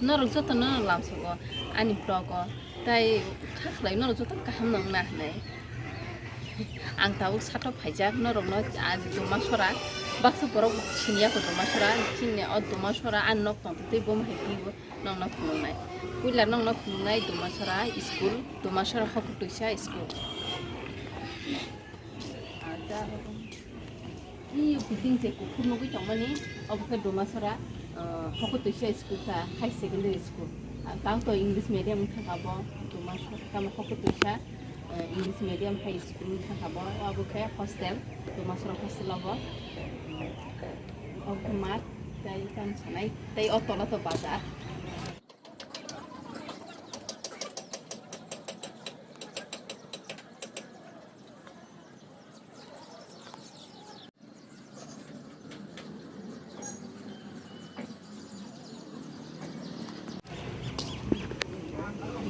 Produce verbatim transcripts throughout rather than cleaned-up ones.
Norok jotono lamsogo ani vlog o, tai kha khlai norok jotono kaham nang na hinwi. Ang tabuk satok phaijak norokno, ah, Dumasora, baksa borok siniya ko Dumasora, chini o Dumasora ani nok tong twi bomo hai twi bo nokno phunuknai. Puila nokno phunuknai Dumasora school, Dumasora Hokutuisa school. Ih, building je kuphur nugwi tongmani, obo khe Dumasora, ah, Hokutuisa school ta, high secondary school. Ah, tang to English medium wngkha bo, Dumasora tamo Hokutuisa, ah, English medium high school wngkha bo, obo khe hostel, Dumasora hostel obo. Obo khe math, tei tamo sanai, tei o tola to bazar.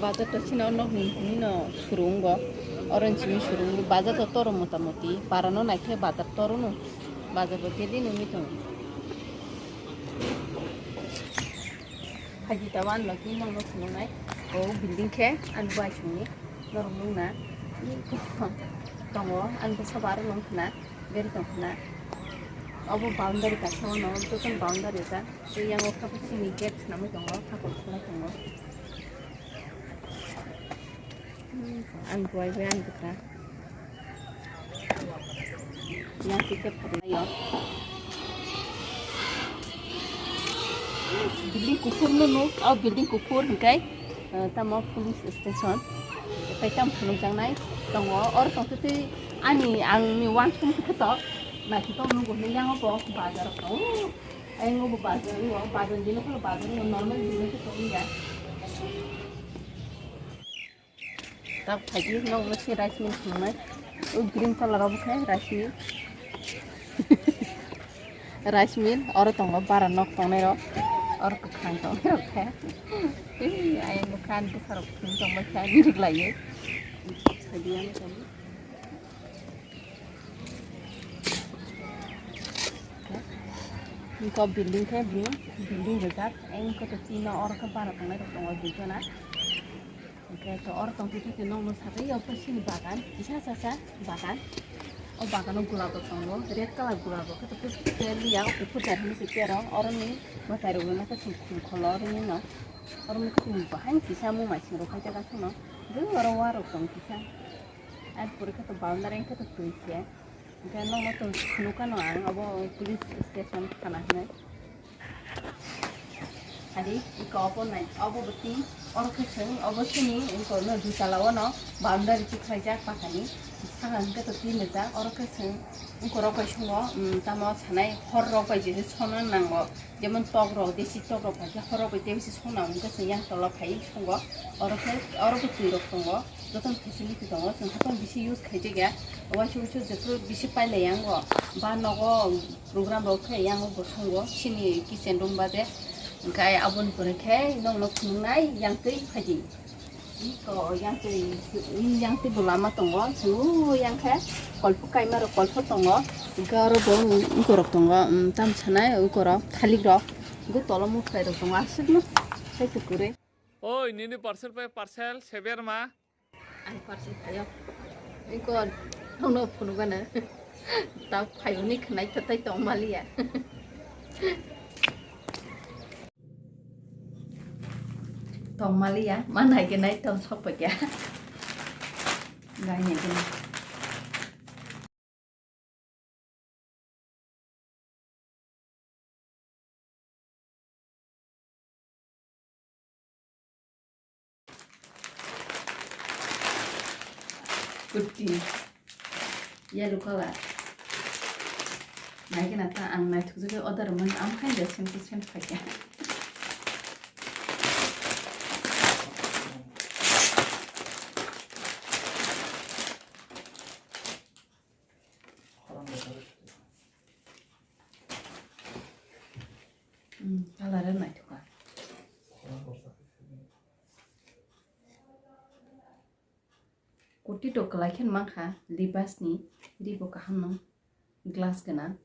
Bazar to chini o nok ni hini no suru wngo. Oro ni simi suru wngo. Bazar to toro mota moti. Para no nai khe bazar toro no. Bazar bo khe di nungwi tongo. Phaidi tabuk ani logi nokno phunuknai. O building khe ani bai songni norok nukna. Tongo ani bwsa bo aro nung khna, beri tong khna. Obo boundary kaisa o no, jotono boundary rijak. Tei yang o kha chini gate swnamwi tongo, kha kok khlai tongo. Hmm, ang buai bai ang bwkha. Yang twi khe phainaio. Building kuphur no nuk, o building kuphur hwnkhe, eh, tamo police station. Tei tamo phunukjaknai tongo. Oro tongtwtwi ani, angni uansukmung khe to naithotok nugo hinwi yang o bo bazar tongo. Ayang o bo bazar o, bazar dino khe bazar o normal building khe tongya. Tak phaidi nokno se rice mill khulumnai. O green colour obo khe rice mill. Rice mill, oro tongo bara nok tongnai rok. Oro kwkhwrang tongnai rok khe. Tei ayang bwkha ani bwsa rok thwng tongbai khe ani rwglaio. Phaidi ano tongo. Engko building khe bini building rijak. Engko to tino oro khe bara tongnai rok tongo duijona. Hwnkhe to oro tongtwi twi nokno sagwi o khe chini bagan, kisa chasa bagan. O bagano gulab rok tongo, red colour gulab rok khe to khe liya, o kuphur jar hinwi se kero, oroni mwtai rok rwna khe chwng khum kholo oroni no. Oro mwkhwtwng bahai kisa mung maising rok khai jak aswkno, je oro wa rok tong kisa. Ar pore khe to boundary khe to twi se. Hwnkhe nokno tong phunukano ang obo police station thana hinwi. Adi, iko obo nai, obo bo tin, oro khe chwng, obo chini, iko no dui tala o no boundary tikhlaijak pakani, saka hwnkhe to tin rijak, oro khe chwng, iko rok bai songo, um, tamo sanai hor rok bai je sona nango, jemon tok rok, desi tok rok bai khe hor rok bai tebisi sona hwnkhe chwng yang tola phai songo, oro khe, oro bo twi rok tongo, jotono facility tongo, chwng haphang bisi use khaijak ya, uaisa uaisa jephru bisi pailai yango, ba nogo, program rok khe yang o bosongo chini kitchen room bade, hwnkhe aboni pore khe nokno phunuknai yang twi phaidi. Iko yang twi, yang twi bo lama tongo, chwng yang khe kolpo kaima rok kolpo tongo, hwnkhe oro bo ukorok tongo, um, tamo sanai ukorok thalik rok, hwnkhe tolo mukhwlai rok tongo aswkno tei kwrwi. Oi, nini parcel pai parcel seber ma. Ang parcel phaio. Iko nono phunukgana. Tao phaio ni khwnai tatai tong maliya. Tong maliya, ma nai khe nai tong sok pakya. Nai nai khe nai. Kurti. Yellow color. Nai khe na ta ang naithok jagwi order man am khai de sen sen phaikha. Hmm, colour naithok kha. Kurti to kwlai khe mankha, Levi's ni, ri bo kaham no, glass gwnang.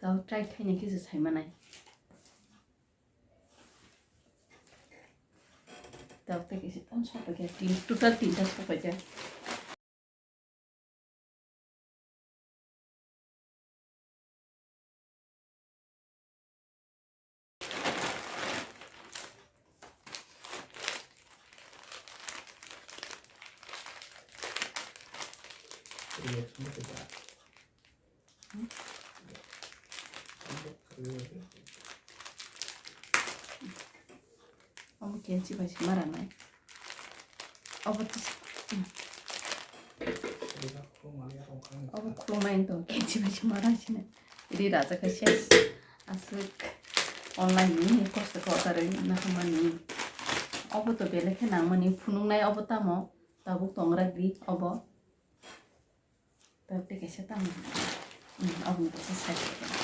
Tao try khaina kisa sai manai. Tao tei kisa tam sapa khe tin, total tinta sapa khe. Omo kenchi bai se mara nai. Obo to, obo khulumani to kenchi bai se mara sini. Ri raja khe ses. Aswk online ni kosto ko order na hamani. Obo to belai khe nangmani phunuknai obo tamo. Tabuk tongra gri obo. Tabuk tei kaisa tamo. Hmm, obo ni kaisa side.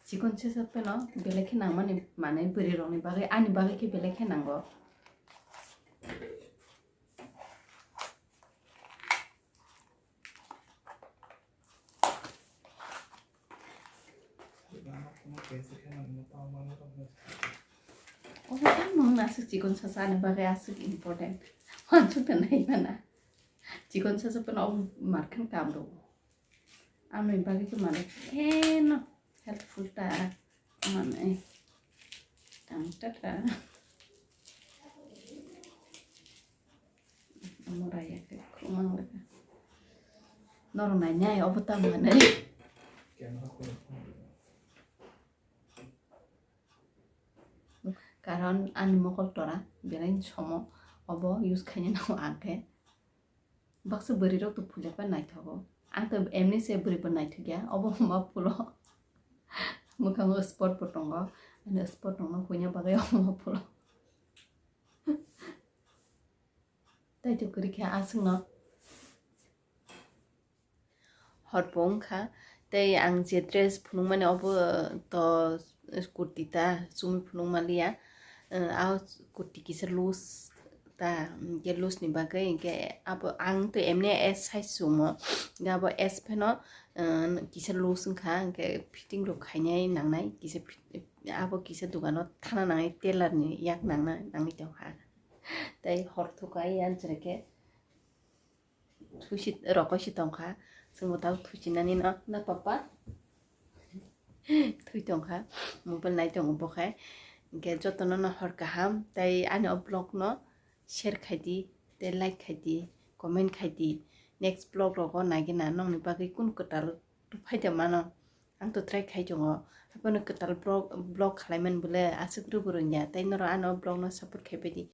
Chikon sesa pheno belai khe nangmani manwi bwrwi rokni bagwi, ani bagwi khe belai khe nango. Obo tamo aswk chikon sasa ani bagwi aswk important. Wansuk ta nai mana. Chikon sasa phano obo markhan kam rwo. Amoni bagwi khe mano kheno helpful ta manwi tang ta kha. Omo raya khe khumang le kha. Norok nainai obo tamo hinwi. Karon ani mokol tora belai somo obo use khaina nango ang khe. Baksa bwrwi rok to phulya pai naithogo. Ang to emni se bwrwi bo naithokya. Obo ma phulo. Mwkhango spot bo tongo. Ani spot rokno huina bagwi obo ma phulo. Tei to kwrwi khe aswkno. Hor bo wngkha. Tei ang je dress phunukmani obo to kurti ta chumui phunukma liya. Ah, kurti kisa loose ta, hwnkhe loose ni bagwi hwnkhe abo ang to emni S size sumo. Hwnkhe abo S pheno, ah, kisa loose wngkha, hwnkhe fitting rok khainai nangnai, kisa fit-, abo kisa dogano thana nangnai, tailor ni yak nangna nangwi tongkha. Tei hor thukha yang chwraikhe. Thuisi rokoi si tongkha, chwngbo tabuk thuisinani no, na papa? Thui tongkha, mobile nai tongo bo khai. Hwnkhe jotono no hor kaham, tei ani o vlog no share khai di, tei like khai di, comment khai di. Next vlog rogo nai gina nokni bagwi kun kwtal tubui phaida mano. Ang to try khai tongo. Haphano kwtal vlog, vlog khlai mani bole aswk rwbo rwngya. Tei norok ano vlog no support khai pai di.